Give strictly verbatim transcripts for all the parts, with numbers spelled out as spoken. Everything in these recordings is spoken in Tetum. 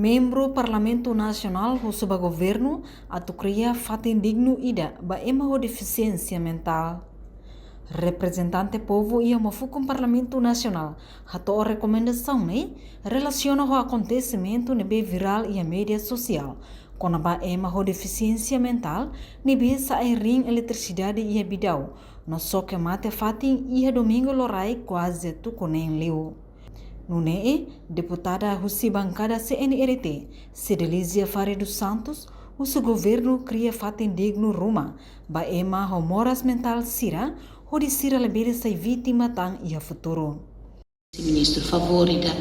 Membru Parlamentu Nasionál husu ba governu atu kria fatin dignu ida ba ema ho defisiénsia mentál. Reprezentante povu iha uma fukun Parlamentu Nasionál hato'o rekomendasaun ne'e relasiona ho akontesimentu ne'ebé virál iha média sosiál kona-ba ema ho defisiénsia mentál ne'ebé sa'e ring eletrisidade iha Bidau no xoke mate fatin iha domingu loraik kuaze tuku neen liu. Nune'e, deputada husi bankada C N R T, Cedelizia Faria dos Santos, husu governu kria fatin dignu ruma ba ema ho moras mentál sira, hodi sira labele sai vítima tan iha futuru. Ministru, favór ida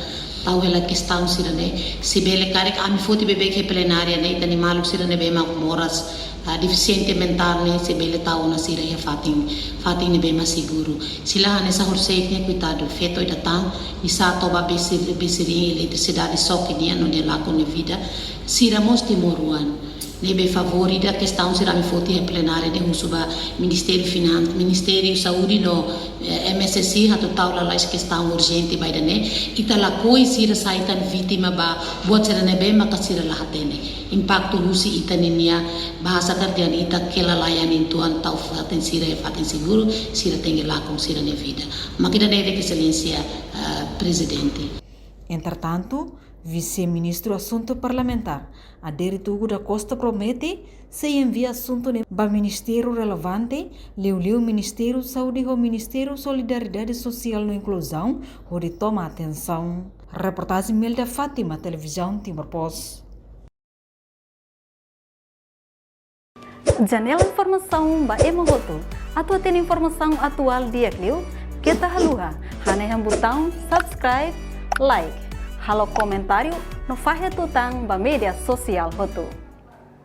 tau hela kestaun sira-ne'e, se bele karik ami foti beibeik iha plenária ne'e, ita-nia maluk sira ne'ebé mak moras, ah, defisiente mentál ne'e, se bele tau ona sira iha fatin, fatin ne'ebé mak seguru. Se lae hanesan horisehik ne'e, koitadu, feto ida tan, oinsá toba besir, besirin eletrisidade xoke nia no nia lakon nia vida. Sira mós timoroan. Ne'ebé favór ida kestaun sira ami foti iha plenária ne'e husu ba Ministériu Finan-, Ministériu Saúde no, eh, M S S I atu tau lalais kestaun urjente ba ida-ne'e. Ita lakohi sira sai tan vítima ba buat sira ne'ebé maka sira la hatene. Impaktu husi ita ninia bahasa Gardian ita kela layan intuan tau fatin sira iha fatin seguru, sira tenke lakon sira-nia vida. Mak ida-ne'e de'it, Exelénsia, ah, Prezidente. Entretantu, Vise-Ministru Asuntu Parlamentár, Adérito Hugo da Costa promete sei envia asuntu ne'e ba ministériu relevante, liuliu Ministériu Saúde ho Ministériu Solidariedade Sosiál no Inkluzaun, hodi toma atensaun. Reportajen Melda Fátima, Televizaun Timor Post. Janela informasaun ba ema hotu. Atu hatene informasaun atuál di'ak liu, keta haluha hanehan butaun subscribe, like, halo komentáriu no fahe tutan ba média sosiál hotu.